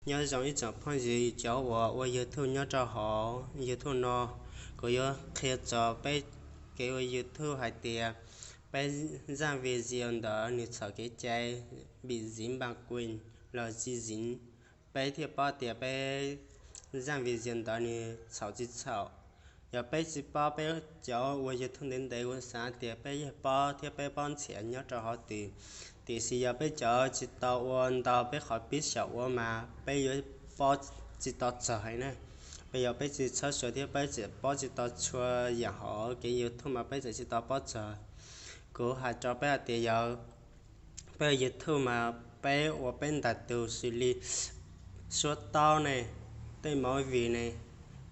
Nyob zoo ib tsoom phooj ywg cov uas ua YouTube nyob rau hauv YouTube no, kuv yuav qhia txog peb kev ua YouTube hais tias peb zaj video ntawd nws txhaum kev cai, bị dính bản quyền los tsis dính, peb thiaj paub tias peb zaj video ntawd nws txhaum tsis txhaum. Yog peb tsis paub, peb cov ua YouTube ntev ntev kuv xav tias peb yeej paub thiab peb paub ntxhias nyob rau hauv twg. Tiam sis yog peb cov tsis tau ua ntau peb qhov pib xyaum ua mas peb yuav paub tsis tau txog heev na. Peb yog peb tsis txhawb xyuas thiab peb tseem paub tsis tau txhua yam hauv kev YouTube mas peb tseem tsis tau paub txog. Kuv hais rau peb hais tias yog peb YouTube mas peb ua peb ntais tus xws li suab taub ne, tej movie ne,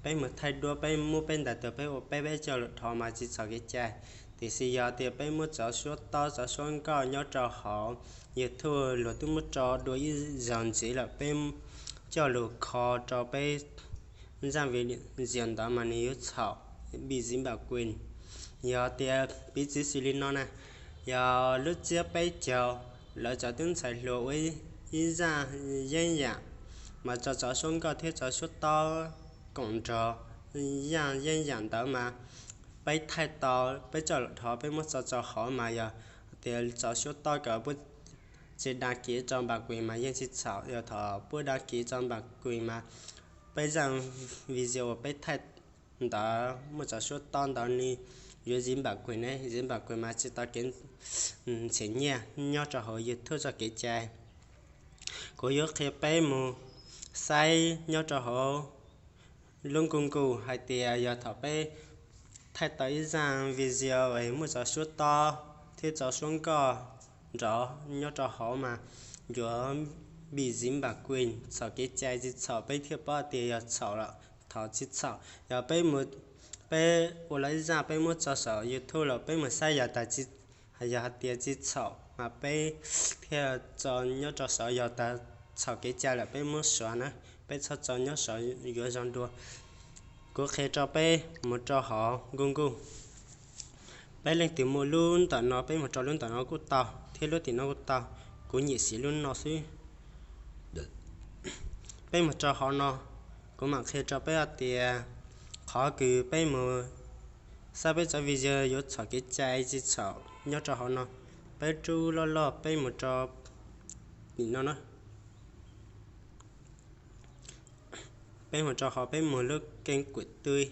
peb mus thaij duab peb muab peb ntais tus peb ua peb peb coj lus dhos mas tsis txhaum kev cai. Tiam sis yog tias peb muab cov suab taub cov suab nkauj nyob rau hauv YouTube luag twb muab tso dua ib zaug ntxiv lawm peb coj lus kho rau peb zaj video ntawd mas nws yuav txhaum, bị dính bản quyền. Yog tias piv txwv xws li no na, yog lub tsiab peb caug, lawv cov tub ntxhais hluas ua ib zaj yeeb yam mas tso cov suab nkauj thiab cov suab taub koom nrog zaj yeeb yam ntawd mas peb thaij tau peb coj los dhos peb muab tso rau hauv mas yog tias cov suab taub kom puab tsis đăng ký cho bản quyền mas yeej tsis txhaum, yog thaum puab đăng ký cho bản quyền mas peb zaj video uas peb thaij ntawd muaj cov suab taub ntawd nws yuav dính bản quyền ne, dính bản quyền mas tsis tau kev txhiam nyiaj nyob rau hauv YouTube txoj kev cai. Kuv yuav qhia peb mus saib nyob rau hauv lub Google hais tias yog thaum peb thaij tau ib zaj video es muaj cov suab taub thiab cov suab nkauj nrov nyob rau hauv mas yuav bị dính bản quyền, txhaum kev cai tsis txhaum, peb thiaj paub tias yog txhaum los thaum tsis txhaum. Yog peb mus, peb ua lawm ib zaj peb muab tso saum YouTube los peb mus saib yog tas, yog hais tias tsis txhaum mas peb thiaj tso nyob rau saud, yog tas txhaum kev cai lawm peb muab suav na, peb txhob tso nyob saud yuav zoo dua. Kuv qhia rau peb mus rau hauv Google. Peb leej twg muaj lub ntawm no peb mus rau lub ntawm no kuj tau thiab lub tim no kuj tau. Kuv nyiam siv lub no xwb. Peb mus rau hauv no, kuv mam qhia rau peb hais tias qhov kws peb mus saib peb cov video yuav txhaum kev cai tsis txhaum nyob rau hauv no. Peb rub loj loj peb mus rau tim no na. Peb mus rau hauv peb mus lub kênh của tôi.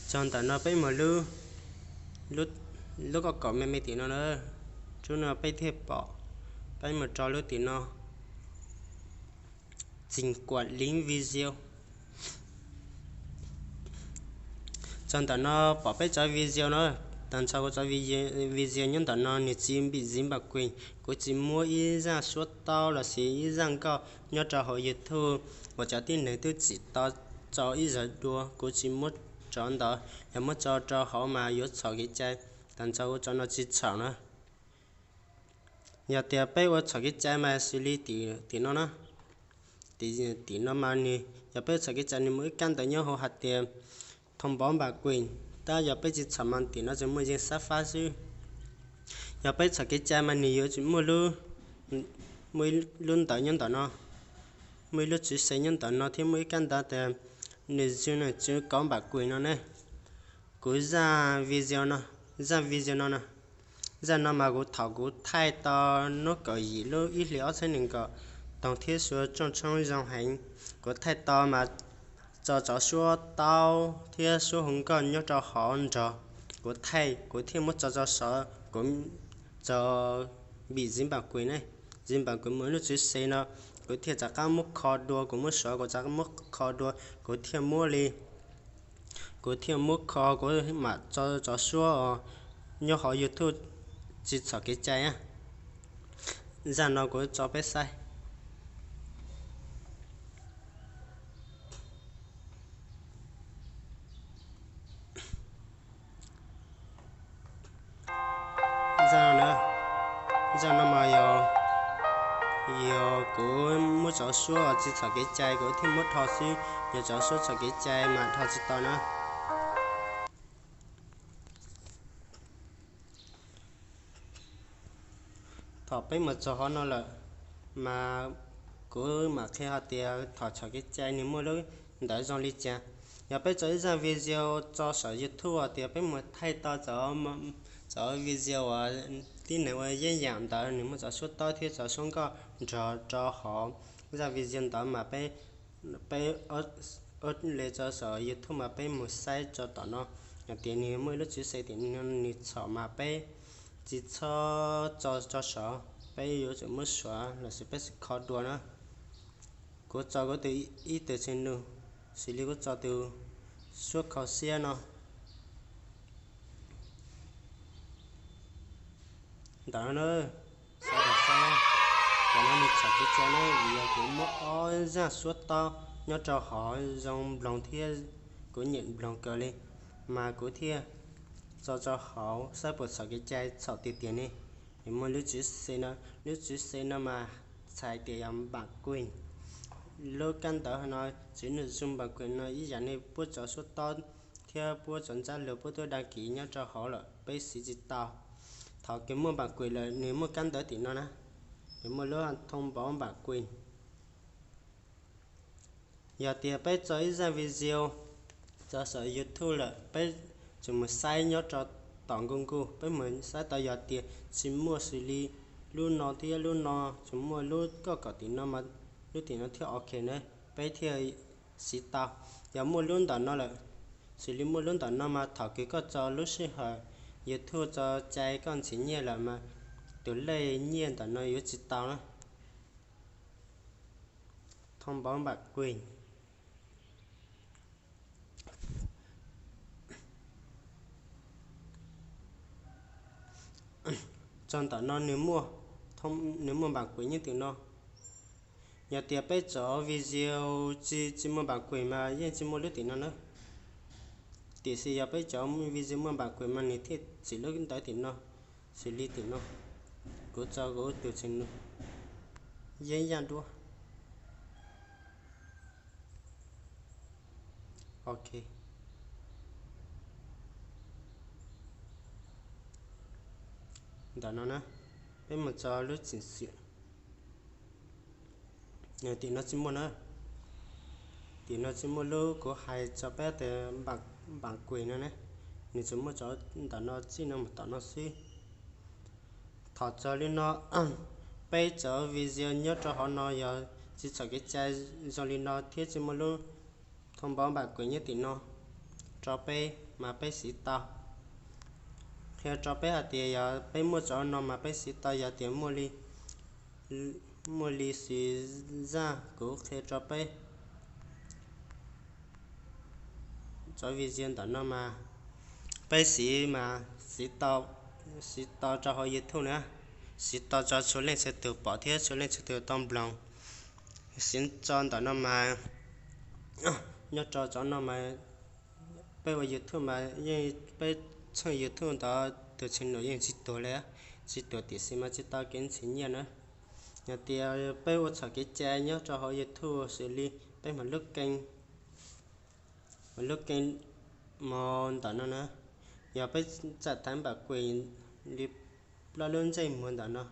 Txog ntawm no peb mus lub, lub kauj kaum me me tim no na, rub no peb thiaj pom. Peb mus rau lub tim no, trình quản lý video. Txog ntawm no pom peb cov video no, tag nrho kuv cov video nyob ntawm no nws tsis bị dính bản quyền, kuv tsis muab ib zaj suab taub los sis ib zaj nkauj nyob rau hauv YouTube uas cov tib neeg twb tsim tau tso ib zaug dua, kuv tsis muab tso ntawd, yog muab tso rau hauv mas yuav txhaum kev cai, tag nrho kuv cov no tsis txhaum na. Yog tias peb ua txhaum kev cai mas xws li tim no na, tim no mas nws yog peb ua txhaum kev cai nws muaj ib kab ntawv nyob hauv hais tias thông báo bản quyền, tab yog peb tsis txhaum mas tim no tsuas muaj yeej xab fab xwb. Yog peb txhaum kev cai mas nws yuav tsum muaj lub, muaj ib lub ntawv nyob ntawm no, muaj ib lub tswv xe nyob ntawm no thiab muaj ib kab ntawv tias nws zw nws tswv kauv npam kuis no ne. Kuv zaj video no, zaj video no na, zaj no mas kuv thaum kuv thaij tau hnub kaum yim lub ib hlis ob txhiab nees nkaum, toog thiab suav rooj tshoob zoo heev. Kuv thaij tau mas tso cov suab taub thiab suab hu nkauj nyob rau hauv nrog kuv thaij, kuv thiaj muab tso rau saud, kuv tso bị dính bản quyền ne, dính bản quyền mus lub tswv xe no, kuv thiaj rov qab muab kho dua, kuv muab suav kuv rov qab muab kho dua, kuv thiaj muab li, kuv thiaj muab kho, kuv mam tso cov suab os nyob hauv YouTube tsis txhaum kev cai. Zaj no kuv tso peb saib. Zaj no, zaj no mas yog, yog kuv muab cov suab tsis txhaum kev cai kuv thiaj muab rho xwb, yog cov suab txhaum kev cai mas rho tsis tau na. Thaum peb mus txog hauv no lawm, mas kuv mam qhia hais tias thaum txhom kev cai nws muaj lub ntawd zoo li cas. Yog peb tso ib zaj video tso saum YouTube hais tias peb mus thaij tau cov video uas tib neeg ua yeeb yam ntawd nws muaj cov suab taub thiab cov suab nkauj nrog rau hauv zaj video ntawd mas peb, peb upload tso saum YouTube mas peb mus saib tso tom no, hais tias nws muaj ib lub tswv xe tim no nws txhom mas peb tsis txhob tso tso saud, peb yuav tsum muab suav los sis peb kho dua na. Kuv tso kuv tus ib tug channel, xws li kuv tso tus suab kho siab no. Ntawm no na, sawv daws saib, tam no nws txhom kev cai na vim yog kuv muaj ob zaj suab taub nyob rau hauv zoo nploog thiab kuv nyiam nploog kawg li, mas kuv thiaj tso rau hauv saib puas txhom kev cai txhaum tiag tiag ne. Nws muaj lub tswv xe no, lub tswv xe no mas txhais tias yog npam kuj. Lub kab ntawv no, tswv nws zoo npam kuj no ib yam nej puab cov suab taub thiab puab cov ntsab lug puab tuaj dag kis nyob rau hauv lawm peb siv tsis tau. Thaum kws muaj npam kuj lawm nws muaj kab ntawv tim no na, nws muaj lub thoob npauv npam kuj. Yog tias peb tso ib zaj video tso saum YouTube lawm peb tsuas mus saib nyob rau tom Google, peb mus saib tau yog tias tsis muaj xws li lub no thiab lub no, tsuas muaj lub koj kom tim no mas lub tim no thiaj ok na, peb thiaj siv tau. Yog muaj lub ntawm no lawm, xws li muaj lub ntawm no mas thaum kws koj tso lub sij hawm YouTube tso cai koj ntxiv nyiaj lawm mas tus lej nyiaj ntawm no yuav tsis tau na. Thoob npauv npam kuj. Tso ntawm no nws muaj, nws muaj npam kuj nyob tim no. Yog tias peb cov video tsis, tsis muaj npam kuj mas yeej tsis muaj lub tim no na. Tiam sis yog peb cov video muaj npam kuj mas nws thiaj txhim lub ntawv tim no, xws li tim no. Kuv tso kuv tus channel, yeeb yaj duab. Ok. Ntawm no na, peb mus tso lub txim xwm. Tim no tsis muaj na. Tim no tsis muaj lub kuv hais tso peb tias npam kuj no ne. Nws tsuas muaj cov ntawm no txij no mus tom no xwb. Thaum txog li no, peb cov video nyob rau hauv no yog tsis txhaum kev cai zoo li no thiab tsis muaj lub thoob npauv npam kuj nyob tim no rau peb mas peb siv tau. Qhia rau peb hais tias yog peb muaj cov no mas peb siv tau, yog tias muaj li xws zaj kuv qhia rau peb cov video ntawm no mas peb siv mas siv tau, siv tau rau hauv YouTube na, siv tau rau txhua leej txhua tus pom thiab txhua leej txhua tus tau mloog. Siv tso ntawm no mas, nyob rau cov no mas peb ua YouTube mas yeej peb tshooj YouTube ntawd tus channel yeej tsis tuag li, tsis tuag tiam sis mas tsis tau kev ntxiv nyiaj na. Yog tias peb ua txhaum kev cai nyob rau hauv YouTube xws li peb mus lub kee, mus lub kee mus ntawm no na, yog peb txawm thaiv npam kuj li plaub lub ntsej muag ntawm no,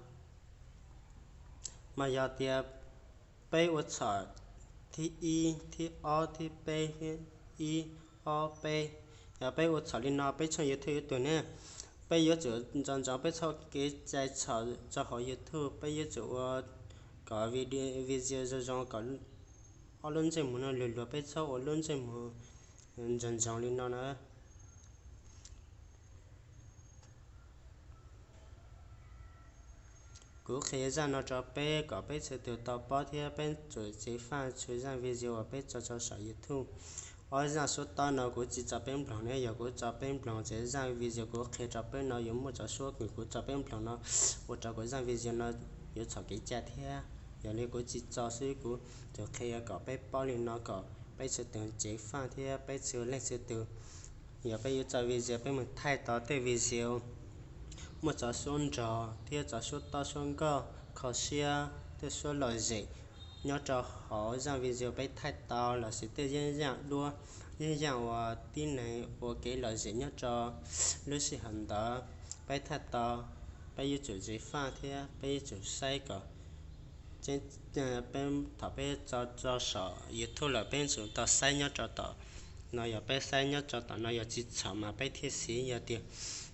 mas yog tias peb ua txhaum thib ib, thib ob, thib peb, thib ib, ob, peb, yog peb ua txhaum li no peb tshooj YouTube yuav tuag ne. Peb yuav tsum nco ntsoov peb txoj kev cai txhaum rau hauv YouTube, peb yuav tsum ua kom video zoo zoo kom ob lub ntsej muag no luag luag, peb txhob ua lub ntsej muag ntsoog ntsoog li no na. Kuv qhia zaj no rau peb kom peb txhua tus tau paub thiab peb tsum ceev faj txhua zaj video uas peb tso rau saum YouTube. Ob zaj suab taub no kuv tsis tso peb mloog ne, yog kuv tso peb mloog ces zaj video kuv qhia rau peb no yuav muaj cov suab kws kuv tso peb mloog no ua rau kuv zaj video no yuav txhaum kev cai thiab. Yog li kuv tsis tso xwb, kuv tsuas qhia kom peb paub li no kom peb txhua tus ceev faj thiab peb txhua leej txhua tus, yog peb yuav tso video peb mus thaij tau tej video muaj cov suab nrog thiab cov suab taub suab nkauj kho siab tej suab lom zem nyob rau hauv zaj video peb thaij tau lossis tej yeeb yaj duab, yeeb yaj uas tib neeg ua kev lom zem nyob rau lub sij hawm ntawd peb thaij tau. peb yuav tsum tsis faj thiab peb yuav tsum saib kom peb, thaum peb tso rau saum YouTube lawm peb yuav tsum tau saib nyob rau tom no, yog peb saib nyob rau tom no yog tsis txhaum mas peb thiaj siv. Yog tias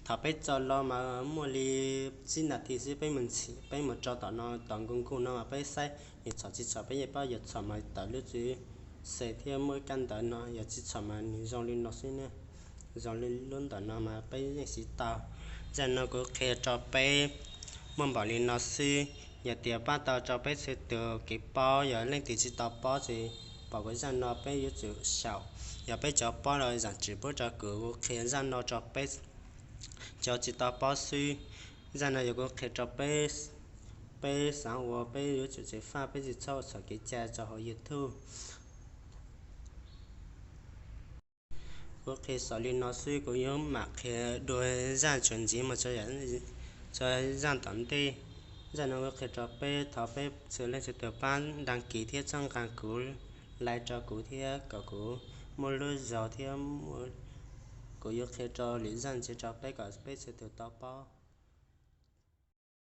thaum peb tso los mas muaj li tsib nas this xwb peb mus txhim, peb mus rau tom no tom nkuj nkuj no mas peb saib nws txhaum tsis txhaum, peb yeej paub yog txhaum mas tawm lub tswv xe thiab muab kab ntawv no, yog tsis txhaum mas nws zoo li no xwb ne. Zoo li lub ntawm no mas peb yeej siv tau. Zaj no kuv qhia rau peb muaj npaum li no xwb. Yog tias pab tau rau peb txhua tus kev paub, yog leej twg tsis tau paub ces pom kuv zaj no peb yuav tsum xyaum. Yog peb cov paub los zam tsis pub rau kuv, kuv qhia zaj no rau peb cov tsis tau paub xwb. Zaj no yog kuv qhia rau peb, peb xav ua peb yuav tsum tsis faj, peb tsis txhob ua txhaum kev cai rau hauv YouTube. Kuv qhia xaus li no xwb, kuv yuav mam qhia dua zaj txuas ntxiv mus txog zaj tom ntej. Zaj no kuv qhia rau peb, thov peb txhua leej txhua tus pab đăng ký thiab txhawb nqa kuv, like rau kuv thiab kom kuv muaj lub zog thiab kuv yuav qhia rau lwm zaj ntxiv rau peb kom peb txhua tus tau paub.